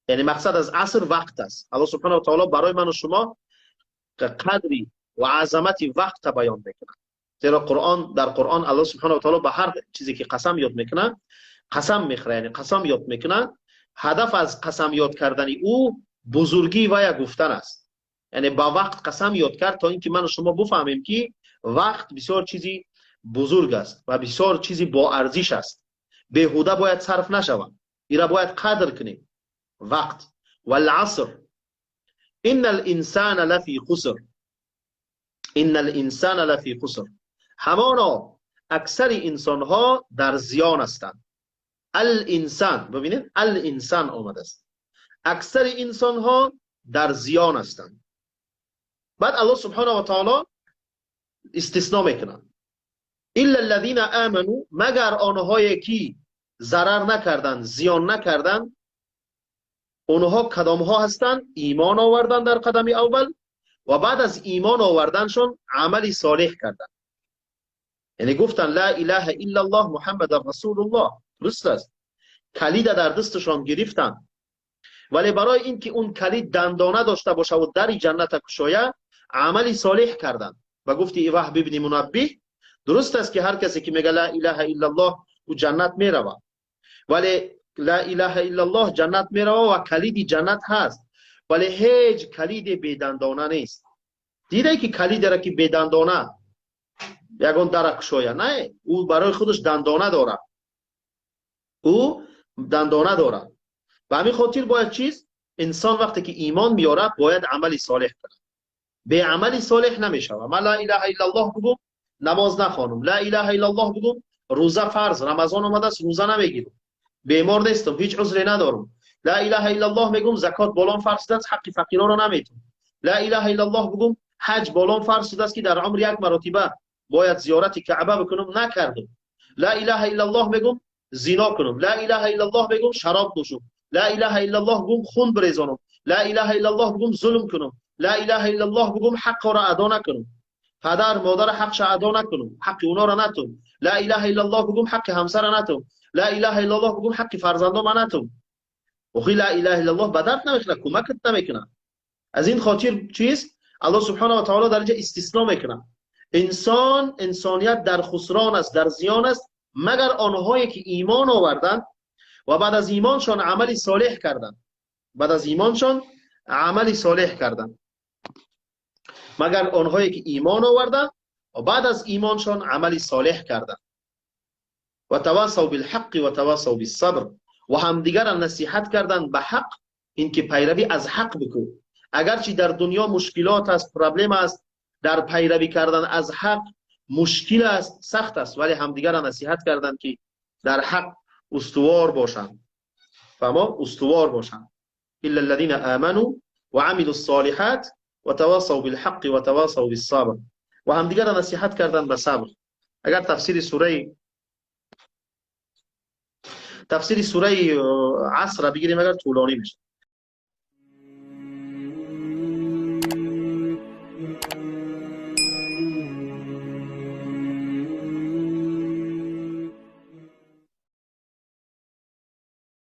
یعنی مقصد از عصر وقت است. الله سبحانه و تعالی برای من و شما قدری و عظمت وقت بیان میکنه. زیرا قرآن در قرآن الله سبحانه و تعالی به هر چیزی که قسم یاد میکنه قسم میخوره، یعنی قسم یاد میکنه. هدف از قسم یاد کردن او بزرگی و یا گفتن است. یعنی با وقت قسم یاد کرد تا اینکه من و شما بفهمیم که وقت بسیار چیزی بزرگ است و بسیار چیزی با ارزش است. بیهوده باید صرف نشود، ایرا باید قدر کنیم. وقت. والعصر ان الانسان لفی خسر. ان الانسان لفی خسر. همانا اکثر انسان ها در زیان هستند. الانسان، ببینید الانسان آمده است. اکثر انسان ها در زیان هستند. بعد الله سبحانه و تعالی استثناء میکنه. الا الذين آمنوا، مگر آنهایی که ضرر نکردند، زیان نکردند. اونها کدام ها هستند؟ ایمان آوردن در قدم اول و بعد از ایمان آوردنشون عمل صالح کردند. یعنی گفتن لا اله الا الله محمد رسول الله. درست است. کلید در دستشان گرفتن، ولی برای اینکه اون کلید دندانه داشته باشه و در جنت کشایه عمل صالح کردند. و گفتی وهب ابن منبه، درست است که هر کسی که میگه لا اله الا الله او جنت میروه، ولی لا اله الا الله جنت میروه و کلید جنت هست، ولی هیچ کلید بیدندانه نیست. دیده که کلید را که بیدندانه یگان در کشایه، نه، او برای خودش دندانه داره، او دندانه داره. به همین خاطر باید چیز انسان وقتی که ایمان میاره باید عمل صالح کنه. به عمل صالح نمیشه. من لا اله الا الله بگم نماز نخوانم، لا اله الا الله بگم روزه فرض رمضان آمده است روزه نمیگیرم، بیمار نیستم، هیچ عذری ندارم، لا اله الا الله میگم زکات بالام فرض است حق فقیرا رو نمیتم، لا اله الا الله بگم حج بالام فرض است که در عمر یک مرتبه باید زیارت کعبه بکنم نکردم، لا اله الا الله میگم زنا کنم، لا اله الا الله میگم شراب نوشم، لا اله الا الله بگم خون بریزانم، لا اله الا الله بگم ظلم کنم، لا اله الا الله بگم حق را ادا نکنم، پدر مادر حقش ادا نکنم، حق اونا را نتم، لا اله الا الله بگم حق همسر نتم، لا اله الا الله بگم حق فرزندام نتم. وخی لا اله الا الله به درد نمیخوره، کمکت نمیکنه. از این خاطر چیز الله سبحانه و تعالی در اینجا استثناء میکنه. انسان، انسانیت در خسران است، در زیان است، مگر آنهایی که ایمان آوردند و بعد از ایمانشان عمل صالح کردند. بعد از ایمانشان عمل صالح کردند. مگر آنهایی که ایمان آوردند و بعد از ایمانشان عمل صالح کردند. و تواصوا بالحق و تواصوا بالصبر. و همدیگر را نصیحت کردند به حق، اینکه پیروی از حق بکن. اگرچه در دنیا مشکلات است، پرابلم است، در پیروی کردن از حق مشکل است، سخت است، ولی همدیگر را نصیحت کردند که در حق استوار باشند. فما استوار باشند. الا الذين آمنوا وعملوا الصالحات وتواصوا بالحق وتواصوا بالصبر. و همدیگر را نصیحت کردند به صبر. اگر تفسیر سوره عصر را بگیریم اگر طولانی میشه.